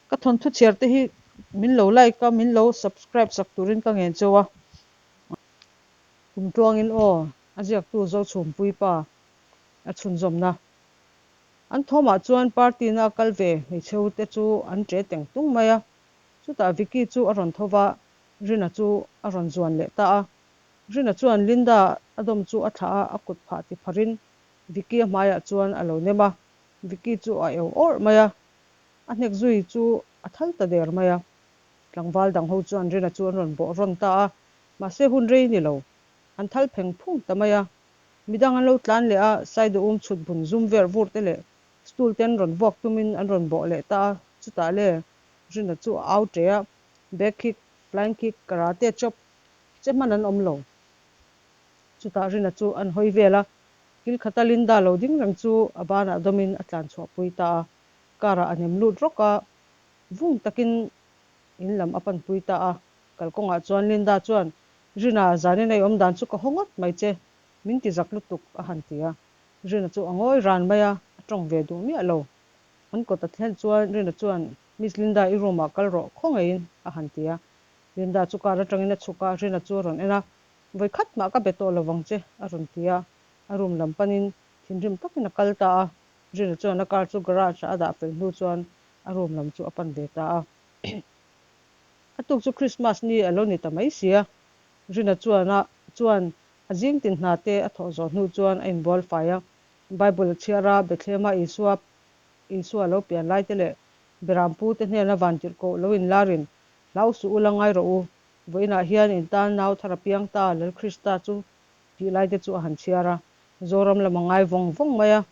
Ka thawnthu chhiar te hi min lo like a, min lo subscribe sak turin ka ngen cheu a. Kum tluangin aw, a ziaktu Zochhumpui pa a chhunzawmna. An thawmah chuan party na a kal ve hmeichhe te chu an ṭe teng tung mai a. Chutah Vicky chu a rawn tho va, Rina chu a rawn zuan leh ta a. Rina chuan Linda a dawm chu a thlah a, a kut phah ti pharin Vicky a hmaiah chuan a lo nem a. Vicky chu a eu awrh mai a, a hnek zui chu a thal ta der mai a. Tlangval dang ho chuan Rina chu an rawn bawh rawn ta a, mahse hun rei ni lo, an thal pheng phung ta mai a. Midang an lo tlan leh a, Saiduhum chhut bun zum ver vur te leh stool te an rawn vuak tumin an rawn bawh leh ta a, chutah le Rina chu a au ṭe a, back kick, flying kick, karate chop che hman an awm lo. Chutah Rina chu an hawi vel a, kil khata Linda lo ding reng chu a banah dawmin a tlan chhuahpui ta a, car ah a nem lut rawk a, vung takin in lam a panpui ta a. Kalkawngah chuan Linda chuan, Rina, zanin a i awm dan chu ka haw ngawt mai che, min ti zak lutuk, a han ti a. Rina chu a ngawi ran mai a, a tawng ve duh miah lo. An kawt a thlen chuan Rina chuan, Miss Linda, i room ah kal rawh, khaw ngeiin, a han ti a. Linda chu car atangin a chhuk a, Rina chu a rawn en a, Vawi khat mah ka be tawh lo vang che, a rawn ti a. A room lam panin thinrim takin a kal ta a. Rina chuan a car chu garage ah a dah fel hnu chuan a room lam chu a pan ve ta a. A tuk chu Christmas ni a lo ni ta mai si a. Rina chuan a chuan a zing tin hna te a thawh zawh hnu chuan a inbual fai a. Bible a chhiar a, Bethlehem-a Isua Isua lo pian lai te leh Berampu te hnena vantirhkoh lo inlarin, Hlau suh u la ngai rawh u, vawiinah hian in tan nau thar a piang ta, Lal Krista chu tih lai te chu a han chhiar a. Zoram lam a ngai vawng vawng mai a.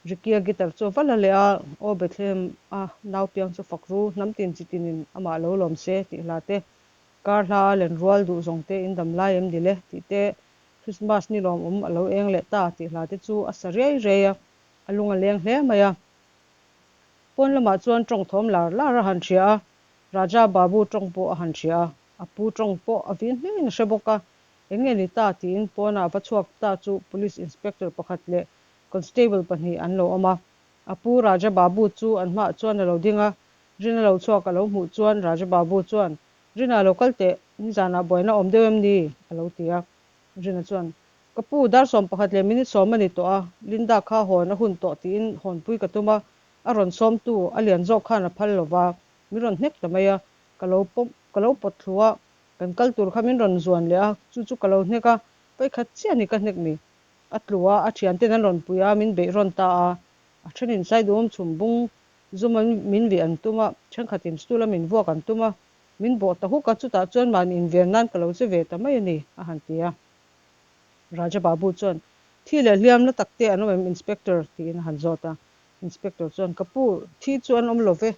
Ricky-a guitar chu a va la leh a, Aw Bethlehem a nau piang chu fak ru, hnam tin chi tinin amah lo lawm se tih hla te, kar hla a len rual duh zawng te in dam lai em ni le tih te, Christmas ni lawmawm a lo eng leh ta tih hla te chu a sa riai riai a, a lung a leng hle mai a. Pawn lamah chuan tawng thawm lar lar a han hria a, Raja Babu tawng pawh a han hria a, a pu tawng pawh a vin hlein a hre bawk a, eng nge ni ta tiin pawnah va chhuak ta chu Police Inspector pakhat leh Constable pahnih an lo awm a, a pu Raja Babu chu an hmaah chuan a lo ding a, Rina lo chhuak a lo hmuh chuan Raja Babu chuan, Rina lo kal teh, nizanah buaina awm deuh em ni? a lo ti a. Rina chuan, Ka pu, dar 11 leh minute 10 a ni tawh a, Linda kha hawn a hun tawh tiin hawnpui ka tum a, a rawn sawmtu a lian zawk khan a phal lo va, min rawn hnek ta mai a, ka lo pawm ka lo pawt thlu a, kan kal tur kha min rawn zuan leh a, chu chu ka lo hnek a, vawikhat chiah a ni ka hnek ni. A tlu a, a thianten an rawn pui a, min beih rawn ta a. A thenin Saiduhawm chhum bung zum an min vih an tum a, thenkhatin stool a min vuak an tum a, min bawh ta huk a, chutah chuan mahni inven nan ka lo che ve ta mai a ni, a han ti a. Raja Babu chuan, Thi leh hliam la tak te an awm em Inspector? tiin a han zawt a. Inspector chuan, Ka pu, thi chu an awm lo ve.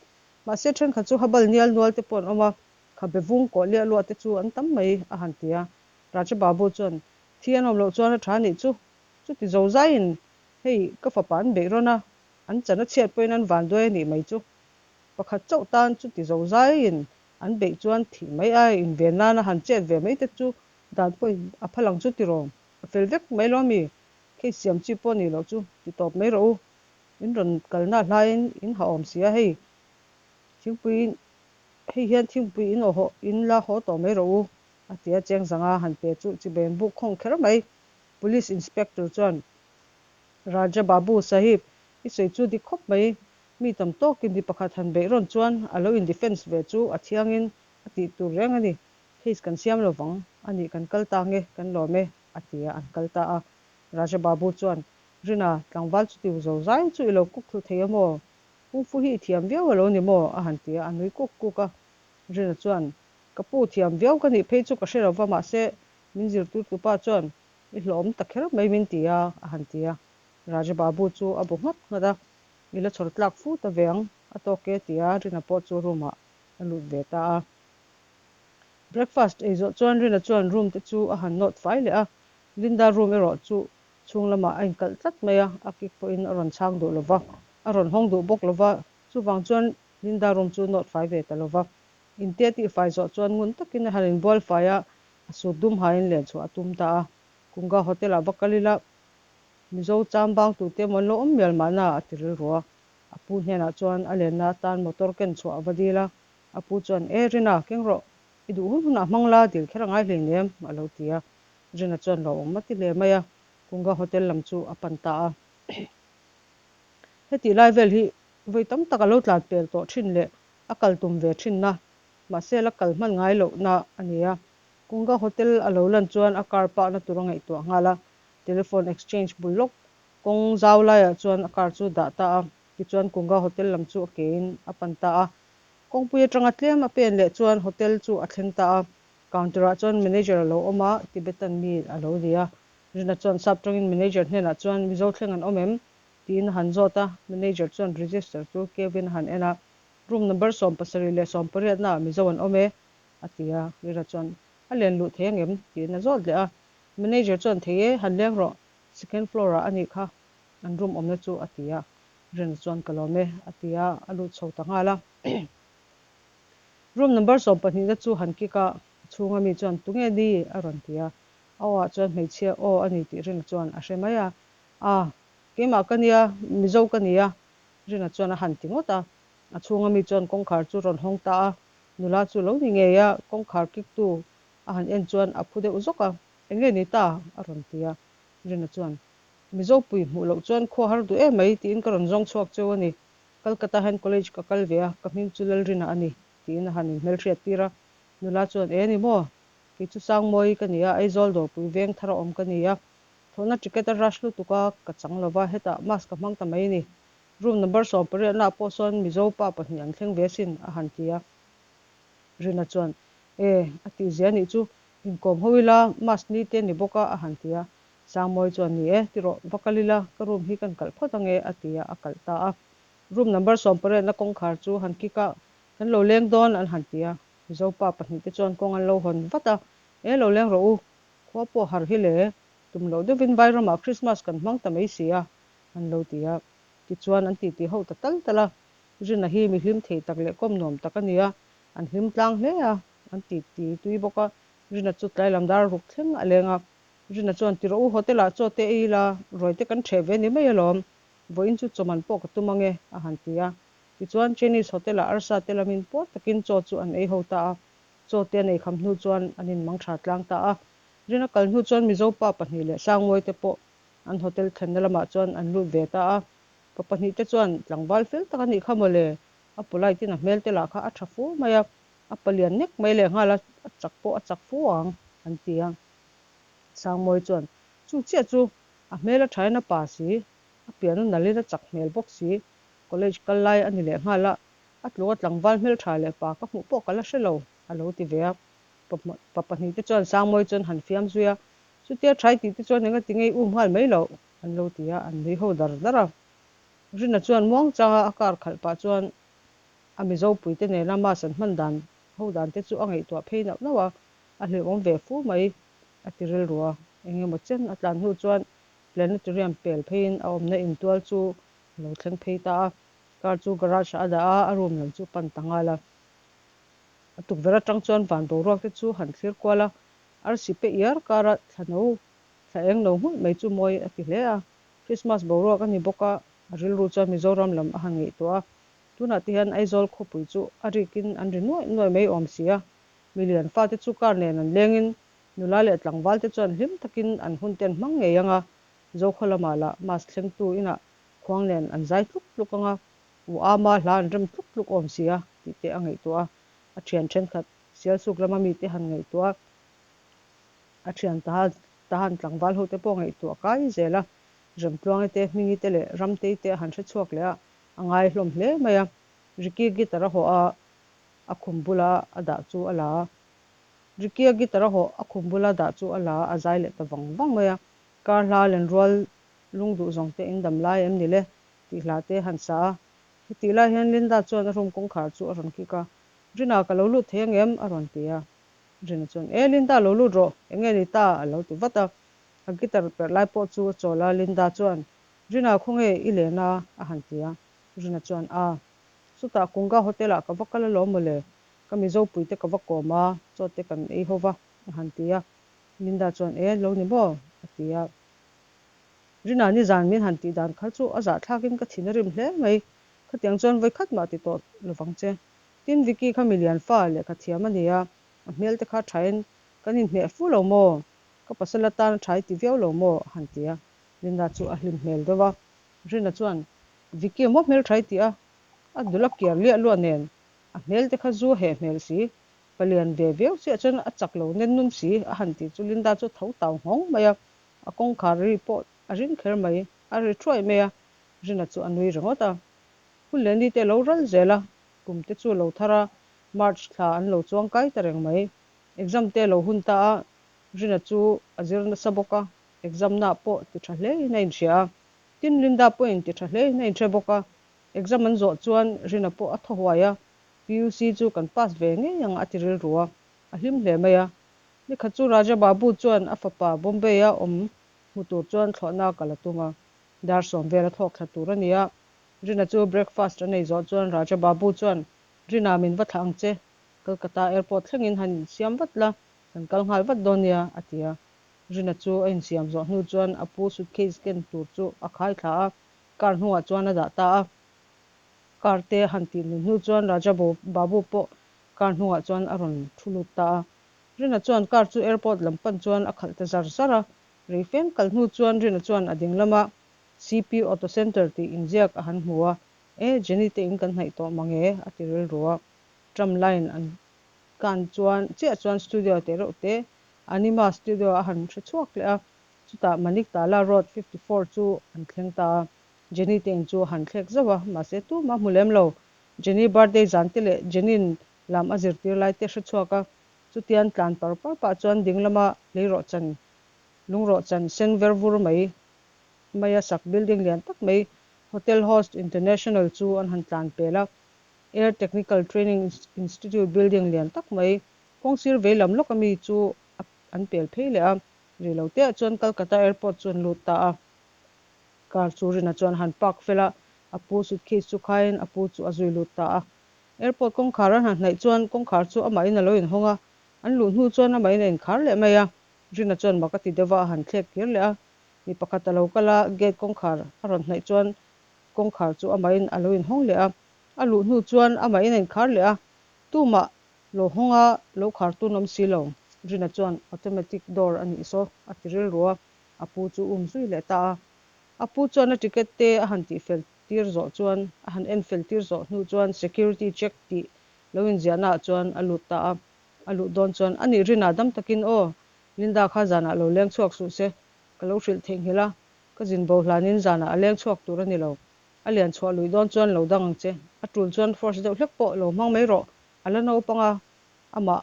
Mahse thenkhat chu habal nial nual te pawh an awm a, khabe vung kawh liah luah te chu an tam mai, a han ti a. Raja Babu chuan, Thi an awm loh chuan a tha nih chu. Chuti zo zaiin hei ka fapa an beih rawn a, an chan a chhiat pawhin an vanduai a nih mai chu. Pakhat chauh tan chuti zo zaiin an beih chuan thih mai a inven nana han chet ve mai te chu dan pawhin a phal ang chu tiraw. A fel vek mai lo ami? Case siam chi pawh nih loh chu ti tawp mai rawh u. In rawn kalna hlaiin in ha awm si a hei thingpui hei hian thingpui in aw haw in la haw tawh mai rawh u. A ti a, cheng zanga han pe chu chibai an buk khawng kher mai. Police Inspector chuan, Raja Babu Sahib, i sawi chu dik khawp mai. Mi tam tawkin mi pakhat han beih rawn chuan a lo in defence ve chu a thiangin a tih tur reng a ni. Case kan siam lo vang a nih kan kal ta nge kan lawm e, a ti a, an kal ta a. Raja Babu chuan, Rina, tlangval chu tiu zo zai chu i lo kuk thlu thei a maw? Kung fu hi i thiam viau a lo ni maw? a han ti a, a nui kuk kuk a. Rina chuan, Ka pu thiam viau ka nih phei chu ka hre lo va, mahse min zirtirtu pa chuan i hlawhawm ta kher mai min ti a, a han ti a. Raja Babu chu a bu nghat nghat a, I la chhawr tlak fu ta ve ang, a tawk e ti a, Rina pawh chu room ah a lut ve ta a. Breakfast ei zawh chuan Rina chuan room te chu a han nawt fai leh a, Linda room erawh chu chhung lamah a inkalh tlat mai a, a kik pawhin a rawn chhang duh lo va, a rawn hawng duh bawk lo va, chuvang chuan Linda room chu nawt fai ve ta lo va. Inte a tihfai zawh chuan ngun takin a han inbual fai a, a sut dum hain len chhuah a tum ta a. Kunga Hotel ah va kal ila, Mizo cham bang tute emaw an lo awm mial mahna a ti rilru a. A pu hnenah chuan a lenna atan motor ken chhuah a va dil a. A pu chuan, E Rina, keng rawh. I duh hun hunah hmang la, dil kher a ngai hleinem, a lo ti a. Rina chuan lawmawm a ti hle mai a, Kunga Hotel lam chu a pan ta a. Hetih lai vel hi vawi tam tak a lo tlan pel tawh thin leh a kal tum ve thinna, mahse la kal hman ngai lohna a ni a. Kunga Hotel a lo lan chuan a car park-na tur a ngaihtuah nghal a, telephone exchange bul lawk kawng zau laiah chuan a car chu dah ta a, tichuan Kunga Hotel lam chu a kein a pan ta a. Kawngpui atanga tlem a pen leh chuan hotel chu a thleng ta a, counter ah chuan manager a lo awm a, Tibetan mi a lo ni a. Rina chuan sap tangin manager hnenah chuan Mizo thleng an awm em? tiin a han zawt a, manager chuan register chu kevin a han en a, room number 70 leh 18 naah Mizo an awm e a ti a, Rina chuan a len luh thei angem? tiin a zawt leh a, manager chuan thei e, han leng rawh, second floor ah a nih kha an room awmna chu a ti a. Rina chuan ka lawm e a ti a, a lut chho ta nghal a. Room number 12 na chu han kick a, a chhunga mi chuan tunge ni a rawn ti a, a aw ah chuan hmeichhia aw a ni tih Rina chuan a hre mai a, A, keimah ka nia, Mizo ka nia Rina chuan a han ti ngawt a, a chhunga mi chuan kawngkhar chu rawn hawng ta a, nula chu lo ni ngei a, kawngkhar kick tu a han en chuan a phu deuh zawk a, Enge ni ta? a rawn ti a, Rina chuan Mizo pui hmuh loh chuan khua har duh em mai tiin ka rawn zawng chhuak cheu a ni. Calcutta hian college ka kal ve a, ka hming chu Lalrina a ni tiin a han inhmelhriat tir a. Nula chuan, E ni maw? Kei chu Sangmawi ka ni a, Aizawl dawrpui veng thar a awm ka ni a. Thlawhna ticket a rush lutuk a, ka chang lo va, hetah mask ka hmang ta mai a ni. Room number 18 naah pawh sawn Mizo pa pahnih an thleng ve asin a han ti a. Rina chuan, E, a tihzia nih chu, inkawm ho ila, mask ni te ni bawk a a han ti a. Sangmawi chuan, Ni e, ti rawh, va kal ila, ka room hi kan kalh phawt ange, a ti a, a kalh ta a. Room number 18 na kawngkhar chu han kick a, Kan lo leng dawn, an han ti a. Mizo pa pahnih te chuan kawng an lo hawn vat a, E, lo leng rawh u, khua pawh har hi le, tum loh deuhin Vairamah Christmas kan hmang ta mai si a, an lo ti a. Tichuan an titi ho ta tal tal a, Rina hi mi hlim thei tak leh kawm nuam tak a ni a, an hlim tlang hle a, an titi tui bawk a, Rina chu tlai lam dar ruk thleng a leng a. Rina chuan, Ti rawh u, hotel ah chaw te ei ila, ruai te kan ṭheh ve ni mai alawm, vawiin chu chawman pawh ka tum ange, a han ti a. Tichuan, Chinese hotel ah arsa te lamin puar takin chaw chu an ei ho ta a, chaw te an ei kham hnu chuan an inmang ṭha tlang ta a. Rina kal hnu chuan Mizo pa pahnih leh Sangmawi te pawh an hotel thlenna lamah chuan an lut ve ta a. Pa pahnih te chuan, Tlangval fel tak a nih kha mawle, a polite in a hmel te lah kha a ṭha fu mai a, a palian nek mai lehnghal a, a chak pawh a chak fu ang, an ti a. Sangmawi chuan, Chu chiah chu a hmel a thain a pa si, a piano nalhin a chak hmel bawk si, college kal lai a ni leh nghal a, a tluk a tlangval hmel tha leh pa ka hmuh pawh ka la hre lo, a lo ti ve a. Pa pahnih te chuan Sangmawi chuan han fiam zui a, Chutia thai tih te chuan enga ti ngei um nghal mai loh, an lo ti a, an nui ho dar dar a. Rina chuan muangchanga a car khalh pah chuan a Mizo puite nena mass an hman dan ho dan te chu a ngaihtuah phei nauh nauh a, A hlimawm ve fu mai, a ti rilru a. Eng emaw chen a tlan hnu chuan planetarium pel pheiin a awmna intual chu a lo thleng phei ta a. Car chu garage ah a dah a, a room lam chu pan ta nghal a. A tukverh atang chuan van boruak te chu han thlir kual a, arsi pe iar kara thla no, thla eng no nghulh mai chu mawi a ti hle a. Christmas boruak a ni bawk a, a rilru chuan Mizoram lam a han ngaihtuah a. Tunah te hian Aizawl khawpui chu a rikin an ri nuaih nuaih mai awm si a, Milian fate chu car nen an lengin nula leh tlangval te chuan hlim takin an hun te an hmang ngei ang a, Zokhaw lamah lah mass thlengtu inah khuang nen an zai tluk tluk ang a, U Ama hla an rem tluk tluk awm si a tih te a ngaihtuah a, a thian thenkhat Sialsuk lama mite han ngaihtuah a, a thian tahan tlangval ho te pawh ngaihtuah kai zel a, Remtluangi te, Hmingi te leh Ramtei te a han hre chhuak leh a, a ngai hlawm hle mai a, Ricky guitar a hawh a, a khum bula a dah chu a la a. Ricky-a guitar a hawh a khum bula dah chu a la a, a zai leh ta vang vang mai a. Kar hla lenrual lung duh zawng te in dam lai em ni le? tih hla te han sa a. Hetih lai hian Linda chuan a room kawngkhar chu a rawn kik a, Rina ka lo lut thei angem? a rawn ti a. Rina chuan, E Linda lo lut rawh, eng nge ni ta? a lo ti vat a. A guitar perh lai pawh chu a chawl a, Linda chuan, Rina khawnge i len a? a han ti a. Rina chuan, A. Chutah Kunga Hotel ah ka va kal alawm mawle, ka Mizo puite ka va kawm a, chaw te kan ei ho va, a han ti a. Linda chuan, E, lo ni maw? a ti a. Rina nizan min han tih dan kha chu a zahthlakin ka thin a rim hle mai. Khatiang chuan vawi khat mah ti tawh lovang che. Tin, Vicky kha milian fa lehkha thiam a ni a, a hmel te kha thain kan inhmeh fu lo maw? Ka pasal atan a thai ti viau lo maw? a han ti a. Linda chu a hlim hmel deuh a. Rina chuan, Vicky maw hmel thai ti a? A dul a kiar liah luah nen, a hmel te kha zu a heh hmel si. Palian ve viau chiah chuan a chak lo nen nun si, a han ti chu Linda chu a tho tau nghawng mai a. A kawngkhar ri pawh a ring kher mai, a ri thuai mai a. Rina chu a nui ringawt a. Hun leh ni te a lo ral zel a, kum te chu a lo thar a, March thla an lo chuang kai ta reng mai. Exam te a lo hun ta a, Rina chu a zir nasa bawk a, exam na pawh ti tha hle in a inhria a. Tin, Linda pawhin ti tha hle in a inhre bawk a. Exam an zawh chuan Rina pawh a thaw huai a, PUC chu kan pass ve ngei ang a ti rilru a, a hlim hle mai a. Nikhat chu Raja Babu chuan a fapa Bombay-a awm hmu tur chuan thlawhna kal a tum a. Dar sawm vel a thlawk thla tur a ni a. Rina chu breakfast an ei zawh chuan Raja Babu chuan, Rina min va thlah ang che, Kolkata airport thlengin han insiam vat la, kan kal nghal vat dawn nia, a ti a. Rina chu a insiam zawh hnu chuan a pu suitcase ken tur chu a khai thla a, car hnungah chuan a dah ta a. Car te a han tih nun hnu chuan Raja Babu pawh car hnungah chuan a rawn thu lut ta a. Rina chuan car chu airport lam pan chuan a khalh ta zar zar a. Rei feng kal hnu chuan Rina chuan a ding lama CP Auto Centre tih inziak a han hmu a, E, Jenny te in kan hnaih tawh mang e, a ti rilru a. Tram line an kan chuan chiah chuan studio teh reuh te Anima Studio a han hre chhuak leh a. Chutah Maniktala Road 54 chu an thleng ta a. Jenny te in chu a han thlek zauh a, mahse tumah hmu lem lo. Jenny birthday zan te leh Jenny-in lam a zirtir lai te hre chhuak a. Chutian tlan par par pah chuan ding lama leirawhchan lungrawhchan sen ver vur mai maia sak building lian tak mai Hotel Host International chu an han tlan pel a. Air Technical Training Institute building lian tak mai kawngsir vei lam lawk ami chu an pel phei leh a. Rei lo teah chuan Calcutta Airport chu an lut ta a. Car chu Rina chuan a han park fel a, a pu suitcase chu khaiin a pu chu a zui lut ta a. Airport kawngkhar an han hnaih chuan kawngkhar chu amahin a lo inhawng a, an luh hnu chuan amahin a inkhar leh mai a. Rina chuan mak a ti deuh a, a han thlek kir leh a. Mi pakhat a lo kal a, gate kawngkhar a rawn hnaih chuan kawngkhar chu amahin a lo inhawng leh a. A luh hnu chuan amahin a inkhar leh a, tumah lo hawng a, lo khar tun awm si lo. Rina chuan automatic door a nih saw a ti rilru a, a pu chu um zui leh ta a. A pu chuan a ticket te a han tihfel tir zawh chuan a han en fel tir zawh hnu chuan security check tih lo inziahna ah chuan a lut ta a. A luh dawn chuan a nih Rina dam takin aw, Linda kha zanah lo leng chhuak suh se, ka lo hrilh theihnghilh a, ka zin bo hlanin zanah a leng chhuak tur a ni lo. A lian chhuah luih dawn chuan lo dang ang che, a tul chuan force deuh hlek pawh lo hmang mai rawh, a la naupang a, amah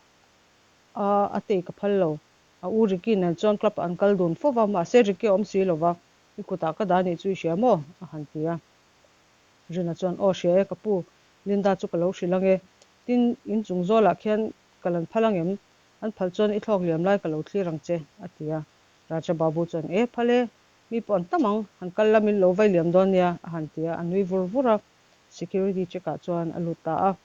a a tei ka phal lo. A u Ricky nen chuan club ah an kal dun fo va, mahse Ricky a awm si lo va, i kutah ka dah nih chu i hria maw? a han ti a. Rina chuan, Aw hria e ka pu, Linda chu ka lo hrilh ange, tin in chung zawlah khian ka lan phal angem? An phal chuan i thlawk liam lai ka lo thlir ang che, a ti a. Raja Babu chuan, E phal e, mi pawh an tam ang, han kal la min lo vai liam dawn nia, a han ti a, a nui vur vur a. Security check ah chuan a lut ta a.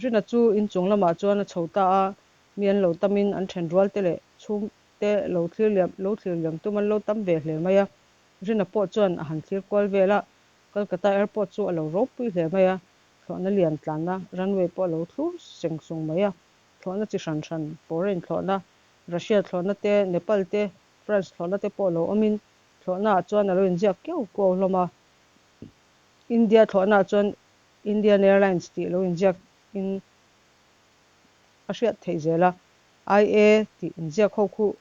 Rina chu in chung lamah chuan a chho ta a, mi an lo tamin an then rual te leh chhung te lo thlir liam lo thlir liam tum an lo tam ve hle mai a. Rina pawh chuan a han thlir kual vel a, Kolkata airport chu a lo ropui hle mai a, thlawhna lian tlanna runway pawh a lo thlur seng sung mai a, thlawhna chi hran hran, foreign thlawhna, Russia thlawhna te, Nepal te, France thlawhna te pawh lo awmin thlawhna ah chuan a lo inziak kiau kuau hlawm a, India thlawhna ah chuan Indian Airlines tih lo inziak in a hriat theih zel a, IA tih inziak ho khu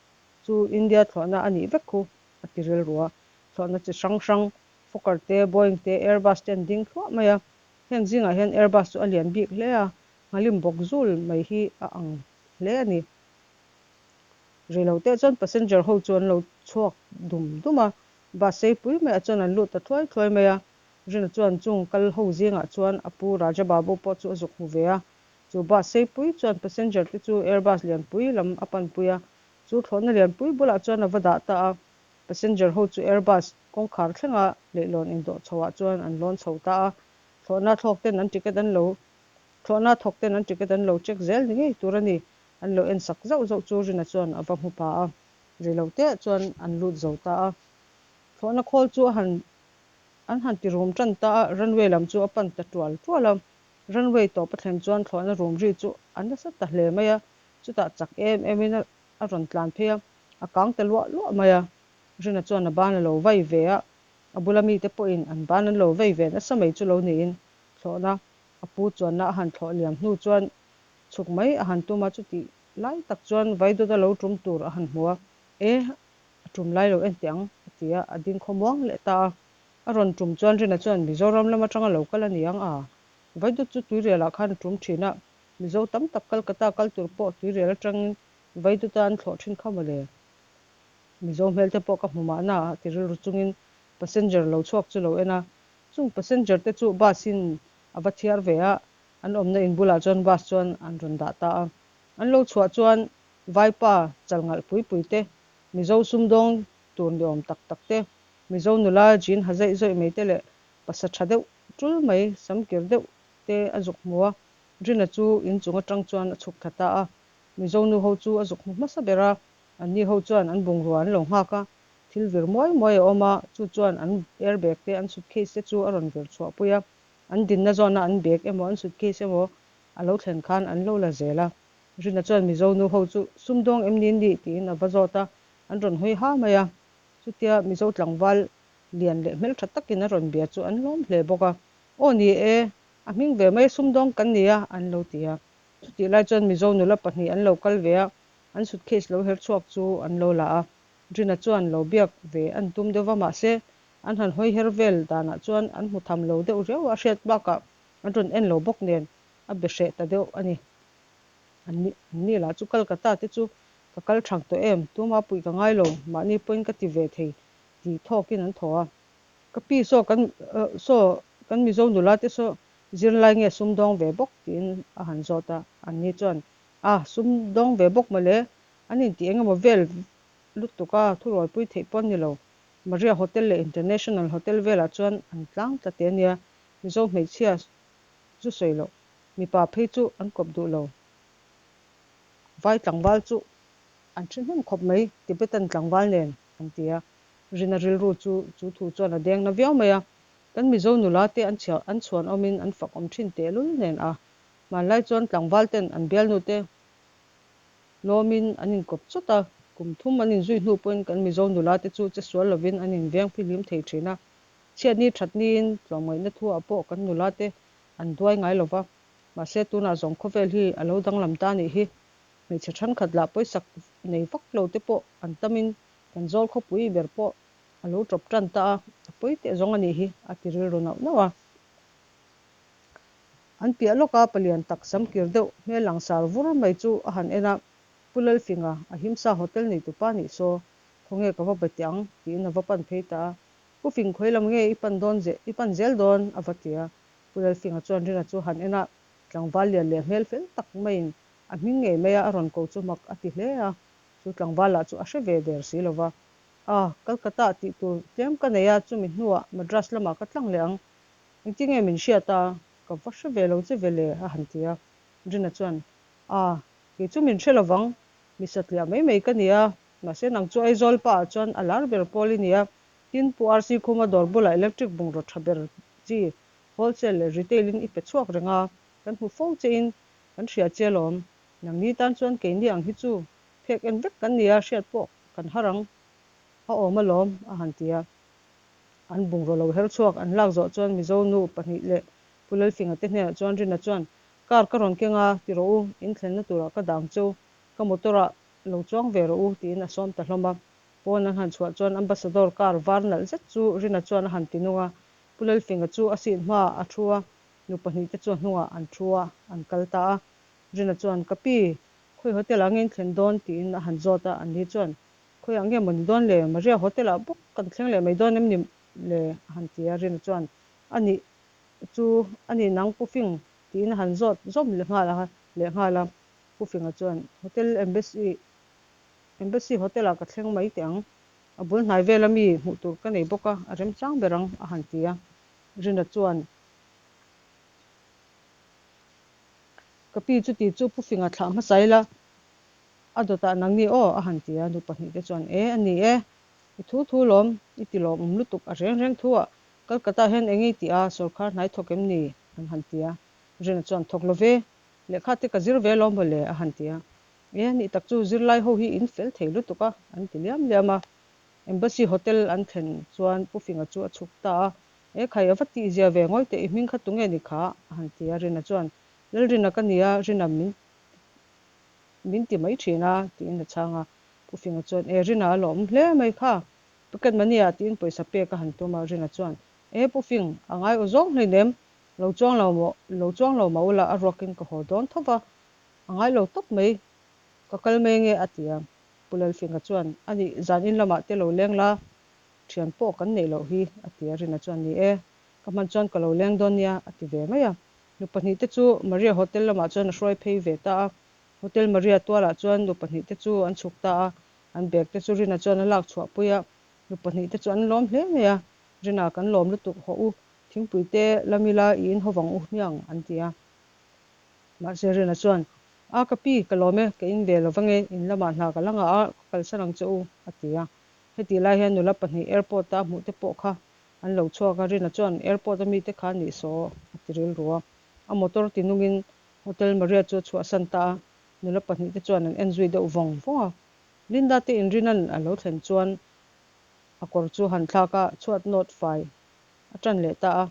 chu India thlawhna a nih vek khu a ti rilru a, thlawhna chi hrang hrang Fokker te, Boeing te, Airbus te an ding thluah mai a, heng zingah hian Airbus chu a lian bik hle a, nghalim bawk zul mai hi a ang hle a ni. Rei lo teh chuan passenger ho chu an lo chhuak dum dum a, bus seipui maiah chuan an lut ta thuai thuai mai a, Rina chuan chung kal ho zingah chuan a pu Raja Babu pawh chu a zuk hmu ve a, chu bus seipui chuan passenger te chu Airbus lianpui lam a panpui a, chu thlawhna lianpui bulah chuan a va dah ta a, passenger ho chu Airbus kawngkhar thlenga leihlawn indawh chho ah chuan an lawn chho ta a, thlawhna thlawk ten an ticket an lo thlawhna thawk ten an ticket an lo check zel ni ngei tur a ni. An lo en sak zauh zauh chu Rina chuan a va hmu pha a, ri lo te chuan an lut zo ta a. Thlawhna khawl chu a han An han ti rum tan ta a, runway lam chu a pan ta tual tual a. Runway tawp a thlen chuan thlawhna rum ri chu a nasa ta hle mai a, chutah chak em emin a rawn tlan phei a, a kang ta luah luah mai a. Rina chuan a ban a lo vai ve a, a bula mite pawhin an ban an lo vei ve nasa mai chu lo niin thlawhna a pu chuanna a han thlawh liam hnu chuan chhuk mai a han tum a, chutih lai tak chuan vaidawt a lo tum tur a han hmu a, E, a tum lai lo en teh ang, a ti a, a ding khawmuang leh ta a. A rawn tum chuan Rina chuan Mizoram lam atanga lo kal a ni ang a, vaidawt chu tuirialah khan a tum thin a, Mizo tam tak Kolkata kal tur pawh tuirial atangin vaidawta an thlawh thin kha mawle. Mizo hmel te pawh ka hmu mahna a ti rilru chungin passenger lo chhuak chu lo en a, chung passenger te chu bus in a va thiar ve a, an awmna in bulah chuan bus chuan an rawn dah ta a. An lo chhuah chuan vaipa chal ngalh pui pui te, Mizo sumdawng tur ni awm tak tak te, Mizo nula jean ha zaih zawih mai te leh pasa tha deuh tul mai sam kir deuh te a zuk hmu a, Rina chu inchung atang chuan a chhuk thla ta a. Mizo nu ho chu a zuk hmu hmasa ber a, Anni ho chuan an bungrua an lo nghak a, thil vir muai muai a awm a, chu chuan an airbag te, an suitcase te chu a rawn vir chhuah pui a, an dinna zawna an bag emaw an suitcase emaw a lo thlen khan an lo la zel a. Rina chuan Mizo nu ho chu sumdawng em ni ni tiin a va zawt a, an rawn hawi ha mai a, chutia Mizo tlangval lian leh hmeltha takin a rawn bia chu an lawm hle bawk a, Aw ni e, a hming ve mai sumdawng kan ni a an lo ti a. Chutih lai chuan Mizo nula pahnih an lo kal ve a, an suitcase lo her chhuak chu an lo la a, Rina chuan lo biak ve an tum deuh va mahse an han hawi her vel danah chuan an hmu tham lo deuh riau a hriat bakah an rawn en lo bawk nen a be hreh ta deuh a ni. An ni an ni lah chu Kolkata te chu ka kal thang tawh em tuma puih ka ngai lo mahni pawhin ka ti ve thei tih thawkin an thaw a. Ka pi saw kan saw kan Mizo nula te saw zirlai nge sumdawng ve bawk tiin a han zawt a, an ni chuan A, sum dawng ve bawk mawle, an intih eng emaw vel lutuk a, thurualpui theih pawh an ni lo. Maria Hotel leh International Hotel velah chuan an tlang tla te ania, Mizo hmeichhia chu sawi loh, mipa phei chu an kawp duh lo. Vai tlangval chu an thi hnem khawp mai, Tibetan tlangval nen an ti a, Rina rilru chu chu thu chuan a deng na viau mai a, kan Mizo nula te an chhiah an chhuan awmin an fak awm thin tehlul nen a. Hmanlai chuan tlangval ten an bialnu te lawmin an inkawp chawt a, kum thum an inzui hnu pawhin kan Mizo nula te chu che sual lovin an inveng phihlim thei thin a. Chhiatni thatniin tlawmngaihna thu ah pawh kan nula te an duai ngai lova, mahse tunah zawng khawvel hi a lo danglam ta nih hi. Hmeichhe thenkhat lah pawisak nei vak lo te pawh an tamin kan zawl khawpui ber pawh a lo tawp tan ta a, a pawi teh zawng a nih hi a ti rilru nauh nauh a. An piah lawka palian tak sam kir deuh hmel langsar vur mai chu a han en a, Pu Lalfinga, Ahimsa Hotel neitupa nih saw, khawnge ka va be teh ang, tiin a va pan phei ta a. Pu Fing khawi lam nge i pan dawn ze, i pan zel dawn? a va ti a. Pu Lalfinga chuan Rina chu a han en a, tlangval lian leh hmel fel tak maiin a hming ngei mai a, a rawn ko chu mak a ti hle a. Chu tlangval lah chu a hre ve der si lo va. A, Calcutta tih tur tlem ka nei a, chumi hnuah Madras lamah ka tlang leh ang. Engtinge min hriat a, ka va hre ve lo che ve le, a han ti a. Rina chuan, A, kei chu min hre lovang, mi satliah mai mai ka ni a, mahse nang chu Aizawl pa ah chuan a lar ber pawl i ni a, tin Pu RC Khuma dawr bulah electric bungraw tha ber chi wholesale leh retail in i pe chhuak reng a, kan hmu fo che in kan hria che alawm, nangni tan chuan keini ang hi chu phek en vek kan ni a, hriat pawh kan har ang a awm alawm, a han ti a. An bungraw lo her chhuak an lak zawh chuan Mizo nu pahnih leh Pu Lalfinga te hnenah chuan Rina chuan, Car ka rawn keng a, ti rawh u, in thlenna turah ka dang cheu, ka motor ah lo chuang ve rawh u, tiin a sawm ta hlawm a. Pawn an han chhuah chuan Ambassador car var nalh zet chu Rina chuan a han ti nung a, Pu Lalfinga chu a seat hmaah a thu a, nu pahnih te chu a hnungah an thu a, an kal ta a. Rina chuan, Ka pi, khawi hotel ah nge in thlen dawn? tiin a han zawt a, an ni chuan, Khawiah nge maw ni dawn le? Maria hotel ah bawk kan thleng leh mai dawn em ni le? a han ti a, Rina chuan a nih chu a ni nang Pu Fing tiin a han zawt zawm leh nghal a leh nghal a, Pu Finga chuan Hotel Embassy Embassy hotel ah ka thleng mai teh ang, a bul hnai vela mi hmuh tur ka nei bawk a, a remchang ber ang a han ti a, Rina chuan Ka pi chuti chu Pu Finga thlah hmasa ila, A dawtah nangni aw a han ti a, nu pahnihte chuan e a ni e, i thu thu lawm, i ti lawmawm lutuk a reng reng thu ah Calcutta hian eng i tih a, sawrkhar hnai thawk em ni? an han ti a. Rina chuan, Thawk lo ve, lehkha te ka zir ve lo maw le, a han ti a. E, nih tak chu zirlai ho hi in fel thei lutuk a, an ti liam liam a. Embassy Hotel an thlen chuan Pu Finga chu a chhuk ta a, E khai, a va tih zia ve ngawi teh, i hming kha tunge ni kha? a han ti a. Rina chuan, Lalrina ka nia, Rina min min ti mai thin a, tiin a chhang a. Pu Finga chuan, E, Rina a lawm hle mai kha, Pocket money ah tiin pawisa pek a han tum a, Rina chuan, E Pu Fing, a ngai aw zawng hleinem, lo chuang lo maw, lo chuang lo mah ula a ruakin ka haw dawn tho va, a ngai lo tawp mai, ka kal mai nge a ti a. Pu Lalfinga chuan, A nih, zan in lamah te lo leng la, thian pawh kan neih loh hi, a ti a. Rina chuan, Ni e, ka hman chuan ka lo leng dawn nia, a ti ve mai a. Nu pahnihte chu Maria Hotel lamah chuan a hruai phei ve ta a. Hotel Maria tualah chuan nu pahnihte chu an chhuk ta a. An bag te chu Rina chuan a lak chhuah pui a, nu pahnihte chu an lawm hle mai a. Rina kan lawm lutuk hawh u, thingpui te lam ila i in hovang u hmiang an ti a. Mahse Rina chuan, A ka pi, ka lawm e, ka in ve lo vang e, in lamah hna ka la ngah a, ka kalsan ang che u, a ti a. Hetih lai hian nula pahnih airport a hmuh te pawh kha an lo chhuak a, Rina chuan airport a mite kha nih saw a ti rilru a. A motor ti nungin Hotel Maria chu a chhuahsan ta a, nula pahnihte chuan an en zui deuh vawng vawng a. Linda te inrina'n a lo thlen chuan a kawr chu han thlak a, chhuat nawt fai a tan leh ta a.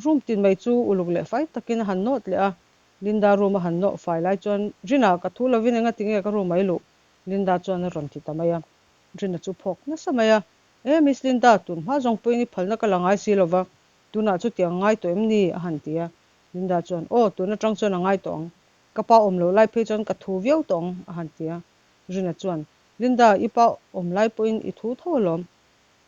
Room tin mai chu uluk leh fai takin a han nawt leh a, Linda room a han nawh fai lai chuan, Rina, ka thu lovin enga tinge ka room a i luh? Linda chuan a rawn ti ta mai a. Rina chu phawk nasa mai a, E Miss Linda, tun hma zawng pawhin i phalna ka la ngai si lova, tunah chutiang a ngai tawh em ni? a han ti a. Linda chuan, Aw, tun atang chuan a ngai tawh ang. Ka pa awm loh lai phei chuan ka thu viau tawh ang, a han ti a. Rina chuan, Linda, i pa awm lai pawhin i thu tho alawm.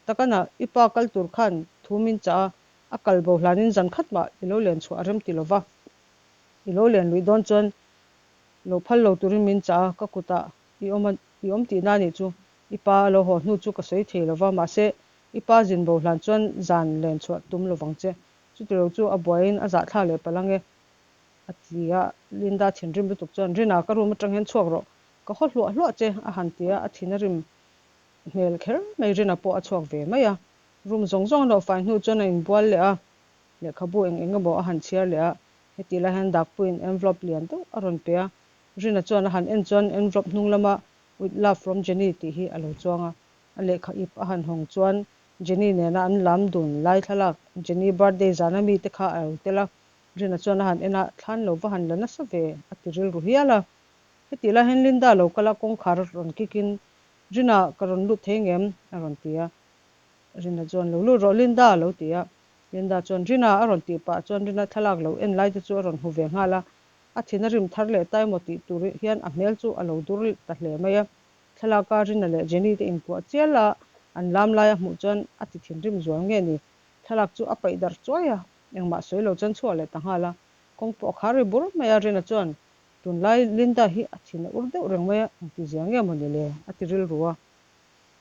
Takana, i pa kal tur khan thu min chah a, a kal bo hlanin zan khat mah i lo len chhuah a rem ti lo va. I lo len luih dawn chuan lo phal lo turin min chah a, ka kutah i awm a, i awm tihna a nih chu. I pa a lo haw hnu chu ka sawi thei lo va, mahse, i pa zin bo hlan chuan zan len chhuah tum lo vang che. Chutilo chu a buaiin a zahthla leh palh ange, a ti a. Linda thinrim lutuk chuan, Rina, ka room atang hian chhuak rawh, ka haw hluah hluah che, a han ti a, a thin a rim hmel kher mai. Rina pawh a chhuak ve mai a, room zawng zawng a lo fai hnu chuan a inbual leh a, lehkhabu eng eng emaw a han chhiar leh a, hetih lai hian dakpuiin envelope lian deuh a rawn pe a, Rina chuan a han en chuan envelope hnung lama With love from Jenny tih hi a lo chuang a, a lehkha ip a han hawng chuan Jenny nena an lam dun lai thlalak Jenny birthday zana mite kha a lo tel a, Rina chuan a han en a, thlan lo va han la nasa ve a ti rilru hial a. Hetih lai hian Linda lo kal a, kawngkhar rawn kick in, Rina, ka rawn lut thei ngem? a rawn ti a. Rina chuan, Lo lut rawh Linda a lo ti a. Linda chuan, Rina a rawn tih pah chuan Rina thlalak lo en lai te chu a rawn hmu ve nghal a, a thin a rim thar leh ta emaw tih tur hian a hmel chu a lo dur ta hle mai a. Thlalaka Rina leh Jenny te inkuah chial a, an lam lai a hmuh chuan a ti thinrim zual nge ni. Thlalak chu a paih darh chuai a, engmah sawi lo chuan chhuah leh ta nghal a. Kawng pawh a khar ri bur mai a, Rina chuan, Tunlai Linda hi a thin a ur deuh reng mai a, engti zia nge maw ni le? a ti rilru a.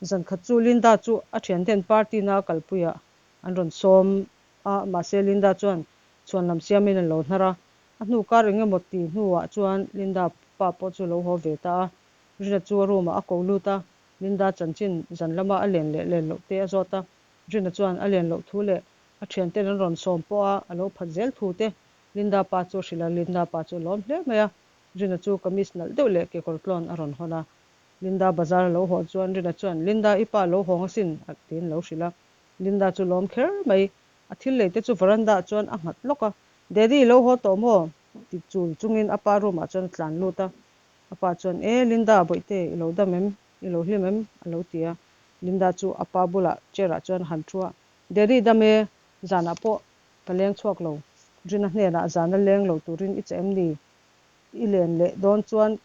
Zankhat chu Linda chu a thianten party na a kalpuiah an rawn sawm a, mahse Linda chuan chhuan lam siamin a lo hnar a. A hnu kar engemaw ti hnuah chuan Linda pa pawh chu lo haw ve ta a. Rina chu a room ah a ko lut a, Linda chanchin zan lama a len leh len loh te a zawt a, Rina chuan a len loh thu leh a thianten an rawn sawm pawh a a lo phat zel thu te Linda pa chu a hrilh a, Linda pa chu a lawm hle mai a, Rina chu kamis nalh deuh leh kekawr tlawn a rawn hawn a, Linda bazar a lo haw chuan Rina chuan Linda i pa lo hawng asin a tiin lo hrilh a, Linda chu lawm kher mai, a thil lei te chu veranda ah chuan a nghat lawk a, Daddy i lo haw tawh maw? ti chul chungin a pa room ah chuan a tlan lut a. A pa chuan, E, Linda, bawihte, i lo dam em? I lo hlim em? a lo ti a. Linda chu a pa bulah chair ah chuan a han thu a, Daddy, dam e, zanah pawh ka leng chhuak lo. Rina hnenah zana leng lo turin i che em ni? I len leh dawn chuan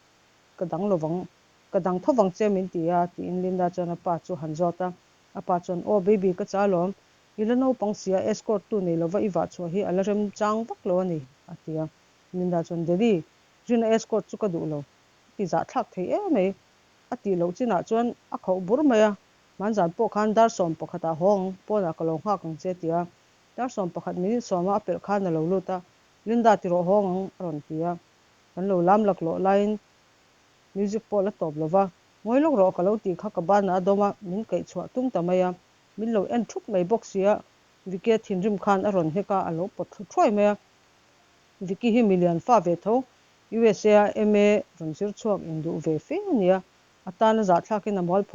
ka dang lo vang, ka dang tho vang che min ti a, tiin Linda chuan a pa chu a han zawt a. A pa chuan, Aw, baby, ka cha alawm. I la naupang sia, escort tu nei lova i vah chhuah hi a la rem chang vak lo a ni, a ti a. Linda chuan, Daddy, Rina escort chu ka duh lo, a ti zahthlak thei em mai. A tih loh chinah chuan a khauh bur mai a, hmanzan pawh khan dar 11 ah haw ang, pawnah ka lo nghak ang che a ti a. Dar 11 minute sawma a pelh khan a lo lut a, Linda ti rawh haw ang a rawn ti a. Kan lo lam laklawh laiin music pawh la tawp lo va, ngawi lawk rawh ka lo tih kha ka banah a dawm a, min kaih chhuah tum ta mai a, min lo en thup mai bawk si a. Vicky a thinrim khan a rawn hnek a, a lo pawt thlu thuai mai a. Vicky hi milian fa ve tho, USA a MA rawn zir chhuak induh ve fe a ni a, a tana zahthlakin a mualpho.